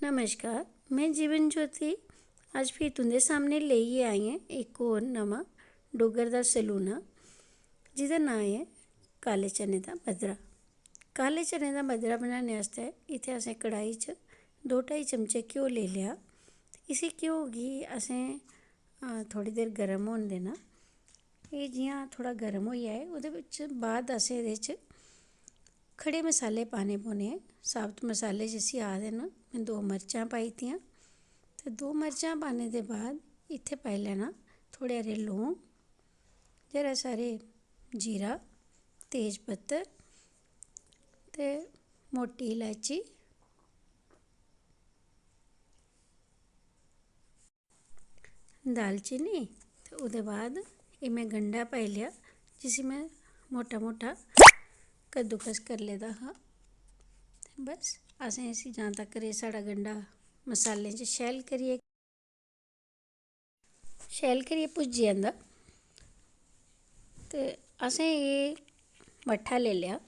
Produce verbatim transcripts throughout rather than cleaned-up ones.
नमस्कार, में जीवन ज्योति। अज्ज फ्ही तुं'दे सामनै लेइयै आई आं इक होर नमां डुग्गर दा सलूना, जेह्दा नांऽ ऐ काले चने दा मद्धरा। काले चने दा मद्धरा बनाने आस्तै इत्थै असें कढ़ाई च दो ढाई चमचे घ्यो लेई लेआ। इसी घ्यो गी असें, अ, थोह्ड़ी देर गर्म होन देना। एह् जि'यां थोह्ड़ा गर्म होई जाए, ओह्दे बिच्च बाद असें एह्दे च खड़े मसाले पाने पौने ऐ। साबत मसाले जिसी आखदे न, में दो मर्चां पाई दित्तियां। ते दो मर्चां पाने दे बाद इत्थै पाई लैना थोह्ड़े हारे लौंग, जरा सारे जीरा, तेज पत्तर ते मोटी इलायची, दालचीनी। ते ओह्दे बाद एह् में गंढा पाई लेआ, जिसी में मोटा मोटा कद्दूकस करी लेदा हा। ते बस, असें इसी जां तक्कर एह् साढ़ा गंढा मसालें च शैल करियै, शैल करियै भुज्जी जंदा। ते असें एह् मट्ठा लेई लेआ,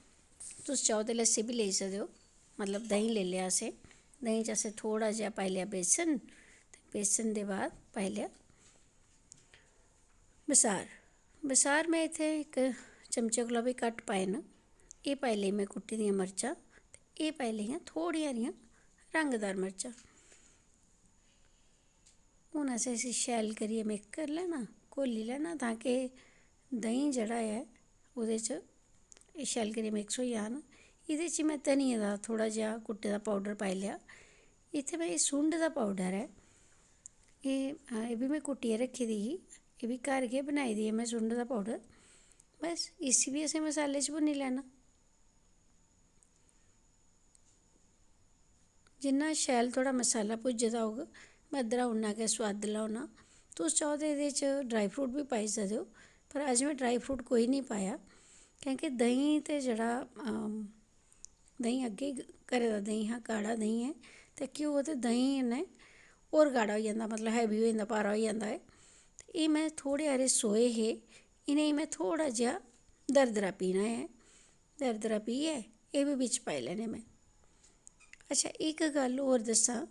तुस चाहो ते लस्सी बी लेई सकदे ओ, मतलब देहीं लेई लेआ असें। देहीं च असें थोह्ड़ा जेहा पाई लेआ बेसन, ते बेसन दे बाद पाई लेआ बसार। बसार में इत्थै इक चमचे कोला बी घट्ट पाए न। एह् पाई लेई में कुट्टी दियां मर्चां, ते एह् पाई लेइयां थोह्ड़ियां हारियां रंगदार मर्चां। हून असें इसी शैल करियै mix करी लैना, घोली लैना, तां कि देहीं जेह्ड़ा ऐ ओह्दे च एह् शैल करियै mix होई जान। एह्दे च में धनिये दा थोह्ड़ा जेहा कुट्टे दा powder पाई लेआ। इत्थै में एह् सुंड दा powder ऐ, एह्, एह् बी में कुट्टियै रक्खी दी ही, एह् बी घर गै बनाई दी ऐ में सुंड दा powder। बस इसी बी असें मसाले च भुन्नी लैना। जिन्ना शैल थुआढ़ा मसाला भुज्जे दा होग, मद्धरा उन्ना गै सोआदला होना। तुस चाहो ते एह्दे च dry fruit बी पाई सकदे ओ, पर अज्ज में dry fruit कोई निं पाया, क्योंकि देहीं ते जेह्ड़ा, अम, देहीं अग्गें घरै दा देहीं हा, गाढ़ा देहीं ऐ, ते घ्यो ते देहीं कन्नै होर गाढ़ा होई जंदा, मतलब heavy होई जंदा, भारा होई जंदा ऐ। ते एह् में थोह्ड़े हारे सोए हे, इ'नेंगी में थोह्ड़ा जेहा दरदरा पीह्ना ऐ। दरदरा पीह्यै एह् बी बिच्च पाई लैने में। अच्छा, इक गल्ल होर दस्सां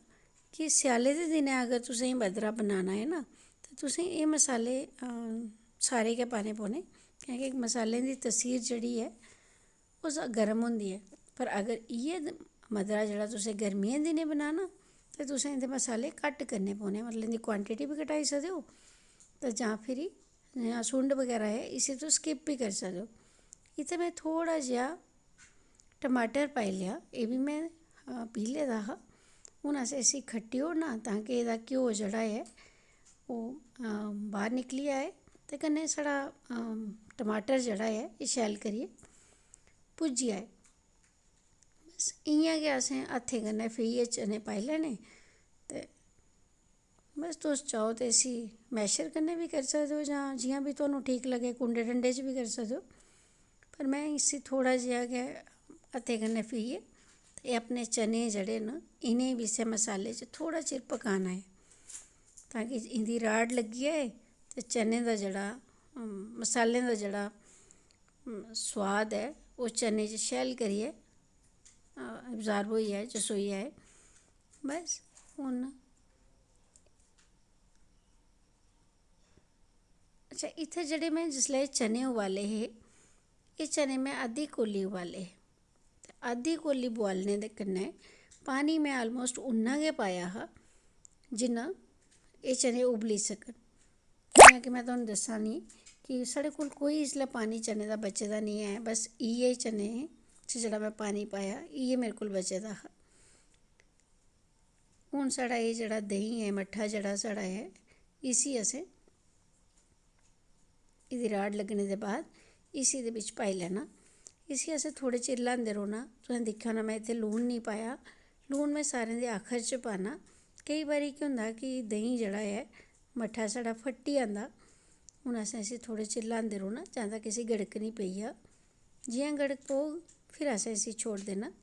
कि स्याले दे दिनैं अगर तुसें एह् मद्धरा बनाना ऐ ना, ते तुसें एह् मसाले, अं, सारे गै पाने पौने, क्योंकि मसालें दी तसीर जेह्ड़ी ऐ, ओह् ज-, गर्म होंदी ऐ। पर अगर इ'यै द-, मद्धरा जेह्ड़ा तुसें गर्मियें दे दिनैं बनाना, ते तुसें इं'दे मसाले घट्ट करने पौने, मतलब इं'दी quantity बी घटाई सकदे ओ, ते जां फिरी जि'यां सुंड बगैरा ऐ, इसी तुस skip बी करी सकदे ओ। इत्थै में थोह्ड़ा जेहा टमाटर पाई लेआ, एह् बी में, अ, पीह् लेदा हा। हून असें इसी खट्टी ओड़ना, तां कि एह्दा घ्यो जेह्ड़ा ऐ, ओह्, अ, बाह्र निकली आए, ते कन्नै साढ़ा, अ, टमाटर जेह्ड़ा ऐ, एह् शैल करियै भुज्जी आए। बस इ'यां गै असें हत्थें कन्नै फ्ही एह् चने पाई लैने। ते बस तुस चाहो ते इसी masher कन्नै बी करी सकदे ओ, जां जि'यां बी तुहानू ठीक लग्गै, कुंडे डंडे च बी करी सकदे ओ। पर में इसी थोह्ड़ा जेहा गै हत्थें कन्नै फ्हियै ते अपने चने जेह्ड़े न, इ'नेंगी बी इस्सै मसाले च थोह्ड़ा चिर पकाना ऐ, तां कि इं'दी राड़ लग्गी जाए ते चने दा जेह्ड़ा, अम, मसालें दा जेह्ड़ा, अम, सोआद ऐ, ओह् चने च शैल करियै, अ, absorb होई जाए, चसोई जाए। बस हून, अच्छा, इत्थै जेह्ड़े में जिसलै एह् चने उबाले हे, एह् चने में अद्धी कोली उबाले हे। ते अद्धी कोली बुआलने दे कन्नै पानी में almost उन्ना गै पाया हा, जिन्ना एह् चने उबली सकन। जि'यां कि में तुहानू दस्सा नी कि साढ़े कोल कोई इसलै पानी चने दा बचे दा निं ऐ, बस इ'यै चने च जेह्ड़ा में पानी पाया, इ'यै मेरे कोल बचे दा हा। हून साढ़ा एह् जेह्ड़ा देहीं ऐ, मट्ठा जेह्ड़ा साढ़ा ऐ, इसी असें, एह्दी राड़ लग्गने दे बाद इसी एह्दे बिच्च पाई लैना। इसी असें थोह्ड़े चिर ल्हांदे रौह्ना। तुसें दिक्खेआ होना, में इत्थै लून निं पाया। लून में सारें दे आखर च पाना। केईं बारी केह् होंदा कि देहीं जेह्ड़ा ऐ, मट्ठा साढ़ा फट्टी जंदा। हून असें इसी थोह्ड़े चिर ल्हांदे रौह्ना, जदूं तक इसी गड़क निं पेई जा। जि'यां गड़क पौग, फिर असें इसी छोड़ी देना।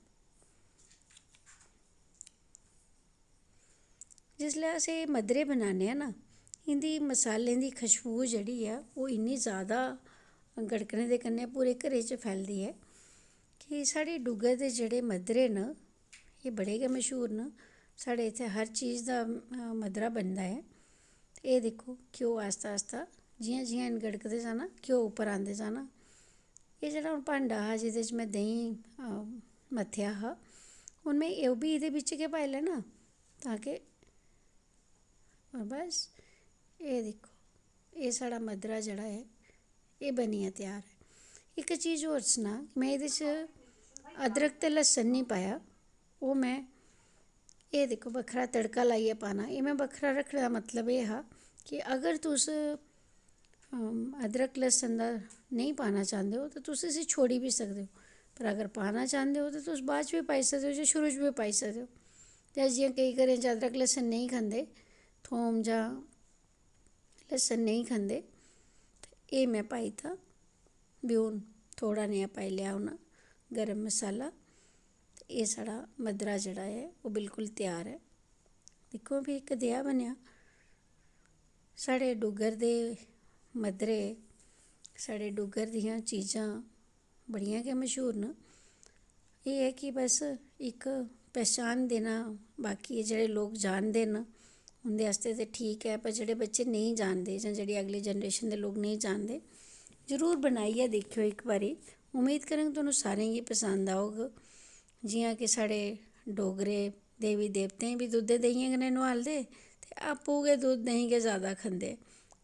जिसलै अस एह् मद्दरे बनाने आं ना, इं'दी मसालें दी खशबू जेह्ड़ी ऐ, ओह् इन्नी जैदा गड़कने दे कन्नै पूरे घरै च फैलदी ऐ कि साढ़े डुग्गर दे जेह्ड़े मद्दरे न, एह् बड़े गै मश्हूर न। साढ़े इत्थें हर चीज़ दा मद्दरा बनदा ऐ। ते एह् दिक्खो, घ्यो आस्ता आस्ता जि'यां जि'यां इन्न गड़कदे जाना, घ्यो उप्पर आंदे जाना। एह् जेह्ड़ा हून भांडा हा जेह्दे च में देहीं मत्थेआ हा, हून में ओह् बी एह्दे बिच्च गै पाई लैना, तां कि बस एह् दिक्खो, एह् साढ़ा मद्दरा जेह्ड़ा ऐ, एह् बनियै त्यार ऐ। इक चीज़ होर सनां, में एह्दे च अदरक ते लस्सन निं पाया, ओह् में एह् दिक्खो, बक्खरा तड़का लाइयै पाना। एह् में बक्खरा रक्खने दा मतलब एह् हा कि अगर तुस अदरक लस्सन दा नेईं पाना चांह्दे ओ ते तुस इसी छोड़ी बी सकदे ओ, पर अगर पाना चांह्दे ओ ते तुस बाद च बी पाई सकदे ओ जां शुरू च बी पाई सकदे ओ। जां जि'यां केईं घरें च अदरक लस्सन नेईं खंदे, थोम जां लस्सन नेईं खंदे, ते एह् में पाई दित्ता ब्यून, थोह्ड़ा नेहा पाई लेआ हून गर्म मसाला। ते एह् साढ़ा मद्दरा जेह्ड़ा ऐ, ओह् बिल्कुल त्यार ऐ। दिक्खो फ्ही कदेहा बनेआ। साढ़े डुग्गर दे मद्दरे, साढ़े डुग्गर दियां चीजां बड़ियां गै मश्हूर न। एह् ऐ कि बस इक पैह्चान देना, बाकी जेह्ड़े लोग जानदे न उं'दे आस्तै ते ठीक ऐ, पर जेह्ड़े बच्चे नेईं जानदे जां जेह्ड़ी अगली जनरेशन दे लोग नेईं जानदे, जरूर बनाइयै दिक्खेओ इक बारी। उम्मीद करङ तुहानू सारें गी पसंद औग। जि'यां कि साढ़े डोगरे देवी देवतें गी बी दुद्धै देहियें कन्नै नुहालदे ते आपूं गै दुद्ध देहीं गै जैदा खंदे।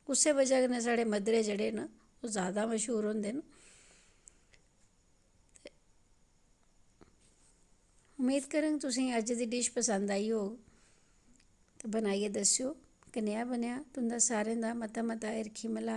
उस्सै बजह कन्नै साढ़े मद्दरे जेह्ड़े न, ओह् जैदा मश्हूर होंदे न। ते उम्मीद करङ तुसें गी अज्ज दी डिश पसंद आई होग, ते बनाइयै दस्सेओ कनेहा बनेआ। तुं'दा सारें दा मता मता हिरखी मल्हार।